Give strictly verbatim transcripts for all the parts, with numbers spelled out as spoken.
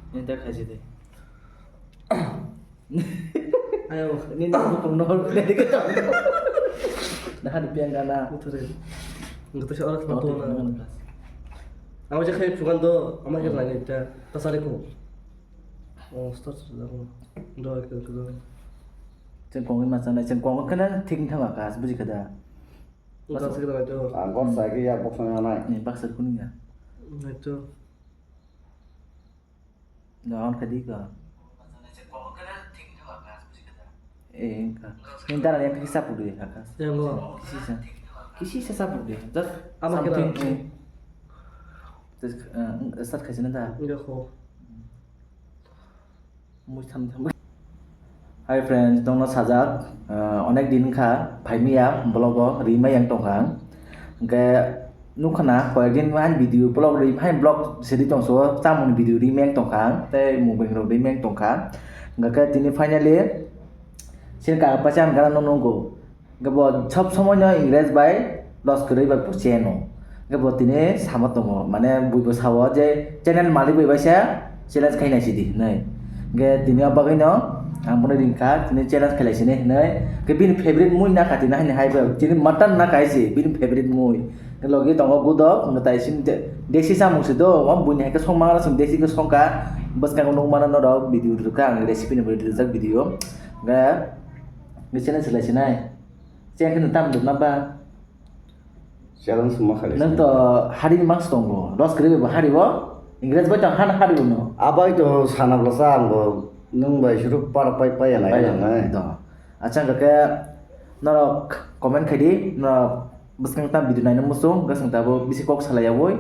Ini tak kasih deh. Ayo. Ini nak dukung nol. Dah ada piang kana. Betul deh. Enggak tahu sih orang kenapa tuh. Ama je khai chukan do, ama je lagi ta tasari ko. Oh, start sudah ko. Do ke ke do. Cheng kong ma sana, cheng kong kana thik thang ka, buji kada. Enggak sih kita itu. Angkor saya ke ya box na nai. Ni box kuning ya. Itu. Down ka di ka. Eh, ka. Ni dara yang kisa pudi, ka. Yang go. Kisi sa. Kisi sa sa pudi. Just ama kira. Something, eh. Just, eh, start khaisina da. Enggak ko. Mui tham tham. Hi friends, tongno sajak, ah, onek din kha phaimiya vlog o rimai yang tongkha ang. Hingke nukha na koyek din ani video vlog rimai vlog sedi tongso chamung video rimai yang tongkha ang tei mubeng rok rimai yang tongkha. Hingke tini finally sini kaka paisa ang gana no nungo. Hingke bo sob somoi no Ingres bai loss kwrwi bai bo cheno. Hingke bo tini sama tongo, mane bui bo sao je channel malik bai baisa challenge khainai sidi hinui. Hingke tini o bagwi no ang bono ringkha, tini challenge khailai sini hinui. Hingke bini favorite mui nakha tini haini hai bai, tini mutton nakha hai se bini favorite mui. Hingke logi tongo gudok, hingke tai sini de-, desi samung se do, o buini hai khe songma aro song desi khe songkha, bwskango nukmano norok video rwkha ang recipe ni rijak video. Hingke, hingke challenge khailai sinai. Cheng khe nwng tam dubna ba? Challenge ma khailai. Nwng to hari ni mangsa tongo. Dos kwrwi bo hari bo. Ingres bai tong hana hari bo no. Abai to sana bwlasa ang bo nwng bai suru par pai pai ya nai nai. To. Acha hwnkhe norok comment khai di, norok bwskang tam video naina muchung, hwnkhe chwng tabuk bisi kok salai yaui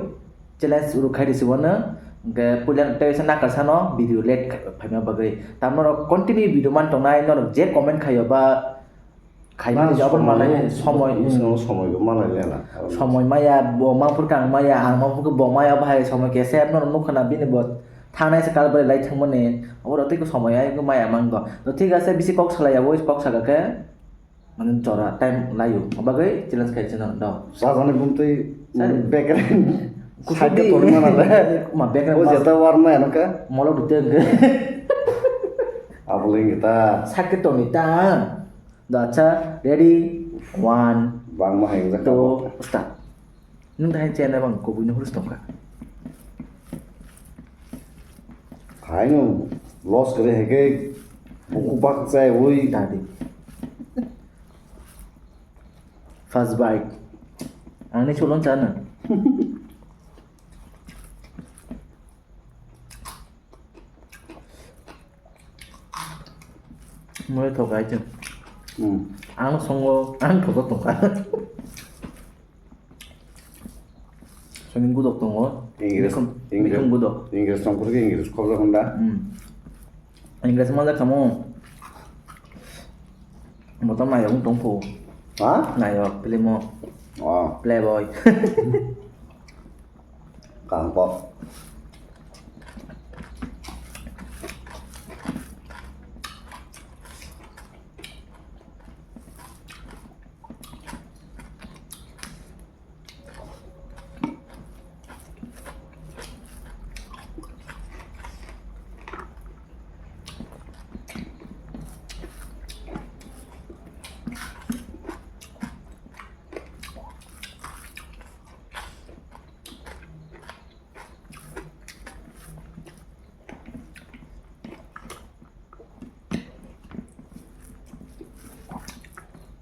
challenge uru khai risi wano. Hwnkhe puila tei nakar sano video late phaima bagwi. Tam norok continue video man tongnai, norok je comment khaio ba Khaimani jabon malai somoi, somoi, somoi bo malai lela. Somoi maya, bo mangphur kang maya, ang mangphur bo maya bahai somoi kese no nukha na bini bo thangnai se kal bai lai thangmani. Abo rok tei somoi ai maya mang do. To thik ase bisi kok salai ya, voice kok saka khe. Mane jora time layo. Bagwi challenge khai chino do. Sajani bumtwi background. Kusuk di. Ma background. O jeta war maya no ka. Molo dute. Abo lengita. Sakhe toni ta. Da, acha, ready? One, bangma hai wngkha two, start. Nwng dahai chair nai bang kubui no hurus tongkha. Haino loss kare hai khe buku bak chai ui. Dadi. First bite. Ani cholon chana. Mui thok ai chwng. Hmm. Ang songo, ang thok tongkha. Soni gudok tongo. English, bikhum, English, bikhum gudok. English tong khe English khobra honda. Hmm. English ma jakamo. Motom nayok tongphu. Ha? Nayok film o. Oh. Playboy. Kaham kok.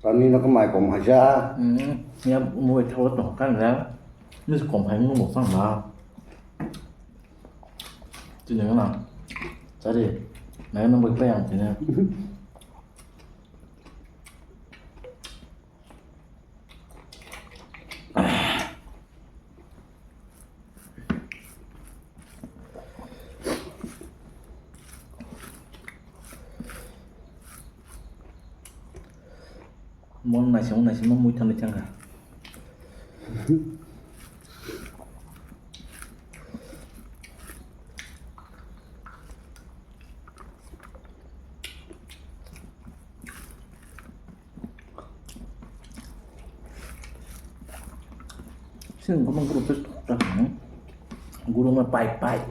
Tani no khe mai kom haja. Hmm, ya mui thago tong kha na. Ni kom hai mung mo sang na. Tini na. Chari. Nai no bai pa yang tini. Mon naising naising mui thani thangkha. Sini gurung gurung terus tak, hmm? Gurung pai pai.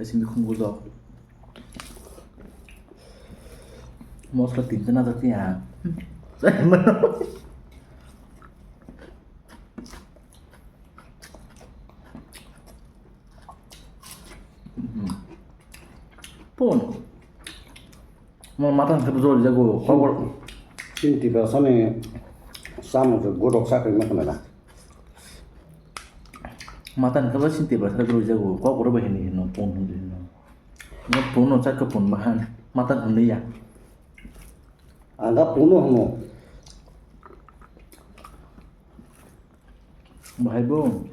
Simi khungo do. Mosla tinta na jati ya. Pun. Mo matan khe bujol jago. Kobor. Chinti ba sani samung se godok sakri ma khna da. Matan khe ba chinti ba sakri jago. Kobor ba hini hino pun hini hino. Mo pun no chak pun bahan. Matan hini ya. Anga pun no hino. Bahai bo.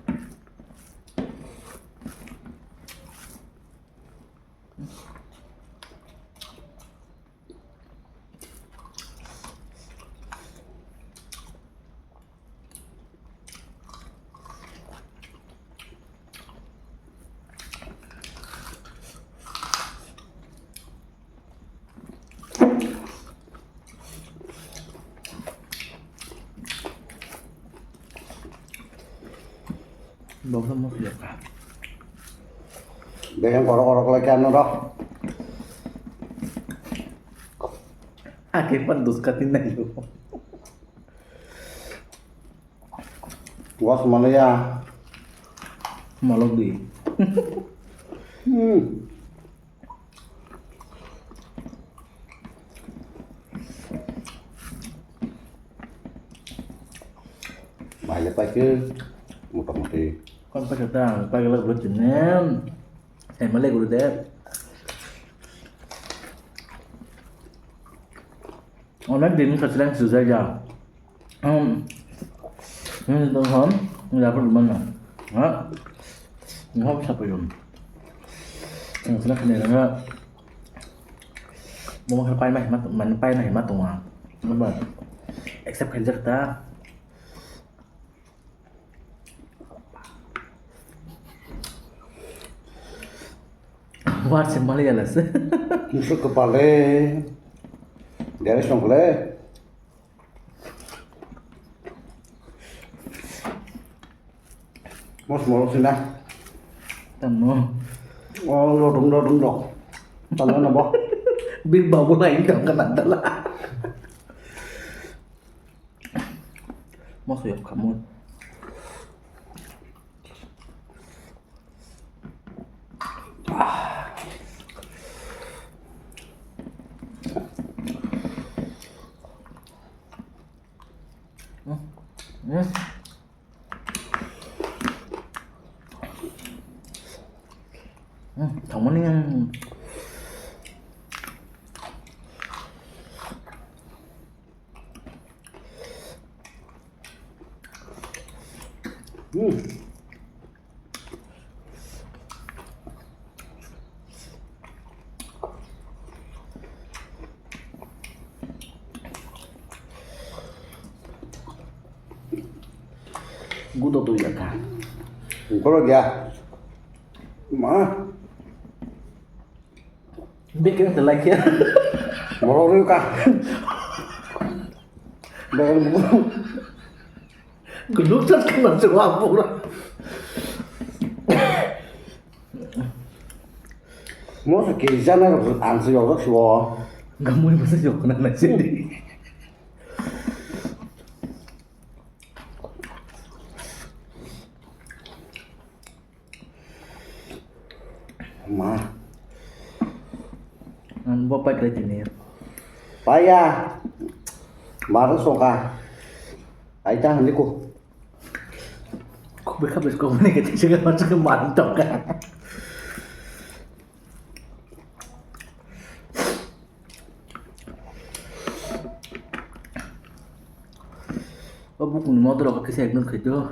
Boksa mosla ka. Beng korok korok lai khe ano rok. Ake pan dus katin nai lo. Was mana ya? Malok di. Hmm. Bai le paikhe, motamuti. Kon paikhe ta, paikhe le bro chine. Sai male guru de. Onek din ka chilang sujai ja. Hmm. Hmm, to hom, ya pun mana. Ha? Ni hom sa payum. Ang sana kene nga. Mo ma pai ma ma pai ma ma tonga. Ba. Accept khaijak ta. War se mali ala se. Musu kepale. Dari songkle. Mos molo sina. Tamo. Oh, lodung lodung dok. Tamo na bo. Big babu lain dong kana dala. Mos yok kamu. Hmm. Hmm. Hmm, thangmani ang. Hmm. Gudo tu ya ka. Goro ya. Ma. Bikeng te like ya. Borok rw ka. Borok rw. Guluk chat khna se wa pura. Mo se ke jana rok ang se yok rok se wo. Gamui mo se yok khna na se. Ma. Ang bo pai kre tini. Paya. Baru soka. Aita handi ko. Ko be khabes ko mane ke tise ke ma ke ma toka. O bukungni motorok kisa ignore khaito.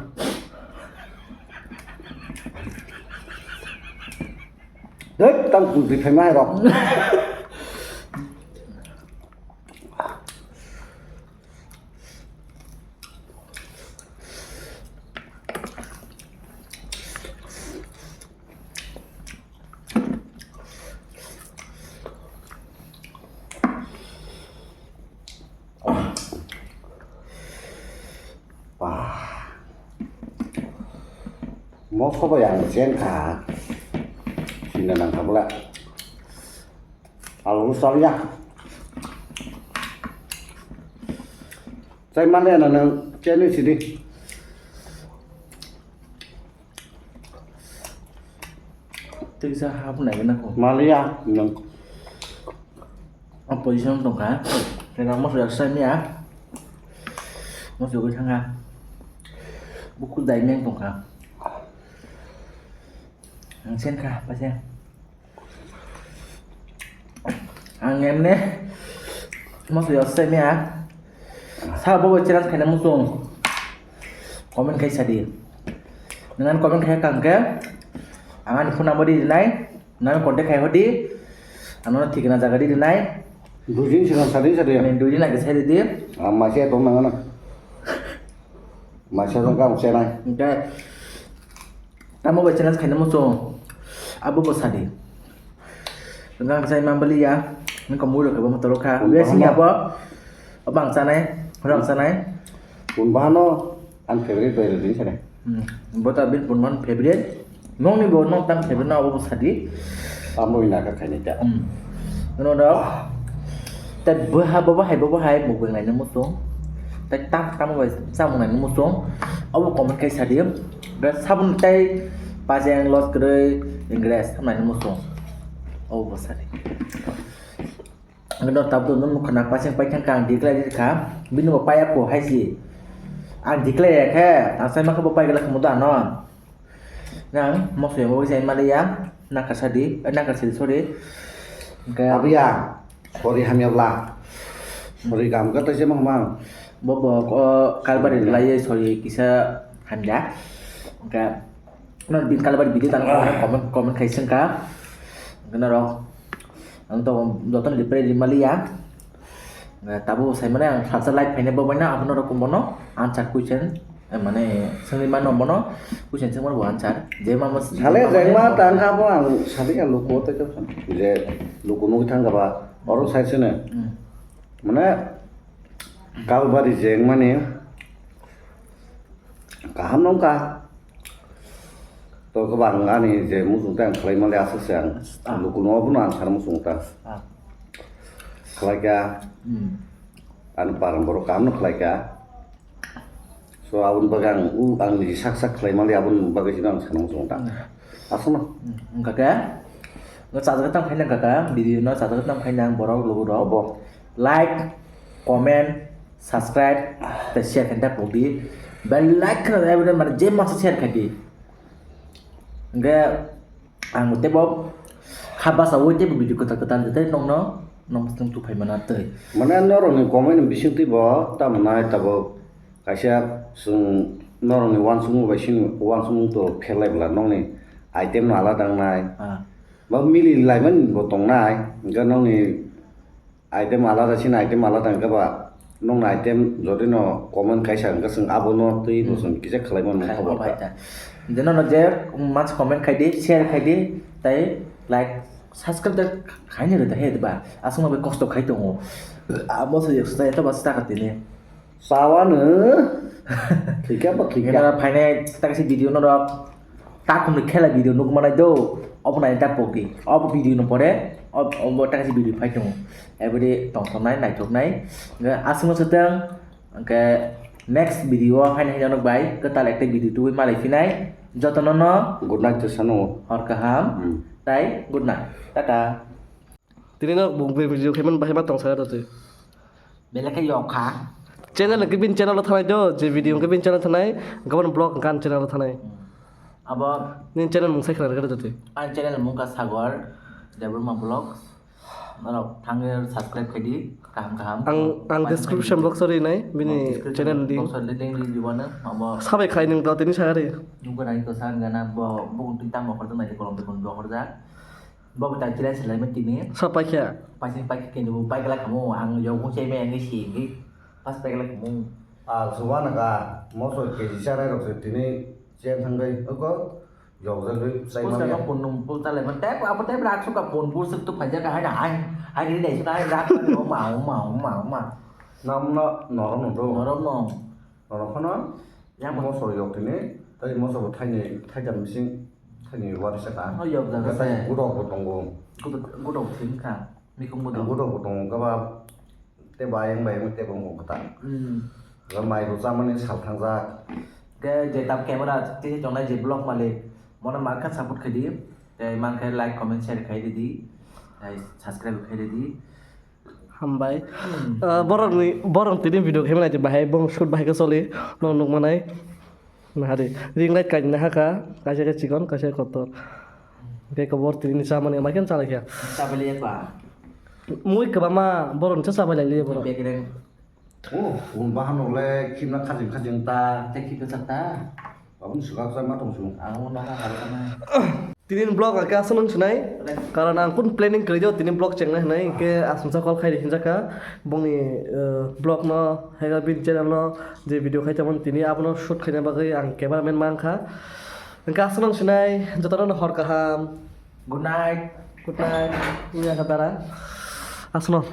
Dek, tang pungtwi phaima hai rok. Ba. Mo sobai ang chen kha. Ina nang kabla. Alu salia. Chai mane na nang chai ni sidi. Tei sa hap nai na ko. Malia nang. Opposition tongkha. Kena mo sudah sai mia. Mo sudah thanga. Buku daimeng tongkha. Ang sen kha pa sen. Ang emne mo sudah sai mia. Sa bo challenge khaina musung. Comment khai sadi. Nang comment khai kangke. Ang ani phone number di nai. Nang contact khai hodi. Ano thikna jaga di nai. Dujin silang sadi sadi. Ani dujin lagi sai di. Ang masih itu mana? Masih itu kamu senai. Oke. Tamo bai challenge khaina muchung. Abo bo sadi. Nang sai mambali ya. Nang kamu ro kabo motor kha. Wes ni abo. Abang sanai. Rang sanai. Pun bahano an favorite bai ro din sanai. Hmm. Bo ta bin pun man favorite. Nong ni bo nong tang favorite na abo bo sadi. Tamo ina ka khaini ta. Hmm. Ano da. Te bo ha bo hai bo hai mukbang nai muchung. Te tam tam bai samung nai muchung. Abo comment khai sadi. Sabun tei pajeng los kwrwi English thamnaini muchung. O bwsani. Ang no tabuk no nukha na pajeng paithang kha ang declare kha. Bini bo paya ko hai si. Ang declare khe ang sai ma khe bo pai gala khamu da no. Nang mosoi bo sai ma ya. Nakar sadi, eh, nakar sadi, sorry. Hingke abiya, sorry hamya bla. Sorry kam kata se mang mang. Bo bo ko kalbari lai sorry kisa hamya. Hingke no bin kalbari video tang comment comment khai sengka. Hingke no rok ang to joto ni reply rimali ya. Tabuk sai mane ang salsa live phaina bo baina abono rok bono answer question. Eh, mane, sengwi mano bono, question sengmano bo answer. Je ma mas-, Sale ma jengma mane tang kha bo ang sadi ka luku tei ka je luku nugwi thang kha ba oro sai sene. Hmm. Mane kalbari jengmani kaham nong ka. To kwbang ani je muchung tang khlai mali aswk se ang Ah. luku no bono ang sar muchung ta. Ah. Khlai ka. Hmm. Ani parang borok kaham no khlai ka. So, aboni bagwi ang, u, ang niji sak sak khlai mali, aboni bagwi sino ang sanang song ta. Hmm. Aswkno. Hmm, wngkha khe, no chajak tam khaina wngkha khe, video no chajak tam khaina ang borok lugu rok. Obo. Like, comment, subscribe, tei share khaina ta pokdi. Bell like khna dai, mane je masa share khaidi. Hingkhe, Ang teibo ha bachaui teibo video kwtal kwtal tei nokno nokmwswng tuphai mana tei. Mane norokni comment ni bisingtwi bo tamo nai tabuk kaisa chwng norokni uansukmung bai chini uansukmung to pherlai bwla nokni item no alada wngnai. Ah. Ba mili laimani bo tongnai hwnkhe nokni Item alada chini item alada hwnkhe ba nokni item jodi no comment kaisa hwnkhe chwng abono twi bo chwng kisa khlai mano. Khai khobor bai ta. Je nono je mansa comment khai di, share khai di, tei like, subscribe da khai ni rwda he ba. Aswk no bai kosto khai tongo. Abo se ekso ta eto ba sta ka tini. Chawano. Thwikha ba thwikha. Ina phainai ta kaisa video norok. Takhumni khela video nukmanai do, obo nai ta pokdi. Obo video no pore, ob-, obo ta kaisa video phai tongo. Everyday tongthoknai, naithoknai. Hwnkhe aswkno swtwng, hwnkhe next video o haino haino nok bai kwtal ekta video tubui malai phinai. Jotono no good night to sano. Hor kaham, hmm, tai good night. Tata. Tini no bung video khe man bahai ma tong sa twi. Belai khe yok kha. Channel hwnkhe bini channel o thanai do, je video hwnkhe bini channel thanai, hwnkhe bono vlog hwnkhe ani channel o thanai. Abo nini channel mung sai khna rwgwi rw twi. Ani channel mung kha Sagor Debbarma Vlogs. Norok thangwi subscribe khai di, kaham kaham. Ang, ang description box o rinai bini channel link. Description box o link di jibano, abo sabai khai nwng do tini sagari. Nungkha nai to sa gana bo, bo twi tamo khorjaknai kolom twi kolom do khorjak. Bo bo tai chilai silai ma tini. Sa paikha? Paising paikha kini bo paikha lai kamo ang yokung chai mai ang si ngi pas paikha lai kamo. Al suwa na ka moso K G chanai rok se tini chen thang dai ko yok jagwi chai ma. Pusta ka pon nung pul talai ma tep apa tep rak suka pon bur suk tu phaja ka hai hai hai ri dai suka hai rak ma ma ma ma ma. Nam na norom no do. Norom no. Norom khana. Yang moso yok tini tai moso bo thaini thaijam bising. Thani wari saka. Oh, yok jaga se. Gudok bo tongo. Gudok, gudok thim kha. Mikung gudok. Gudok bo tongo, gaba te bayang bayang te bong kota. Hmm. Ga mai bo chamani sal thangjak. Ke je tam camera tei tongnai je vlog malik. Mono mankha support khai di. Tei mankhe like, comment, share khai di di. Tei subscribe khai di di. Hambai. Hmm. Ah, borokni, borok tini video khe manai bahai, bong shoot bahai khe choli. Nong nuk manai. Nahari, ring light kainwi nahakha, kaisa khe chikon, kaisa khe kotor. Hwnkhe khe bo tini chamani, amai khe chalaikha. Chabai liya ba? Mui kwbangma borokni cha chabai lai liya borok. Bekereng. Oh, un bahan ole khimna khajing khajing ta. Tei khibna chak ta? Aboni swkak chak ma tong chwng. Ang o nokha hal kana. Tini vlog ang khe aswk nung sinai, karon ang kun planning kwrwi o tini vlog chengnai hinwi, hwnkhe aswksa call khai hinjakha bongni, eh, vlog no, hai bini channel no je video khai tongmani tini abono shoot khaina bagwi ang cameraman mankha. Hwnkhe aswk nung sinai, jotono hor kaham. Good night. Good night. Wngya kha dara. Aswk no.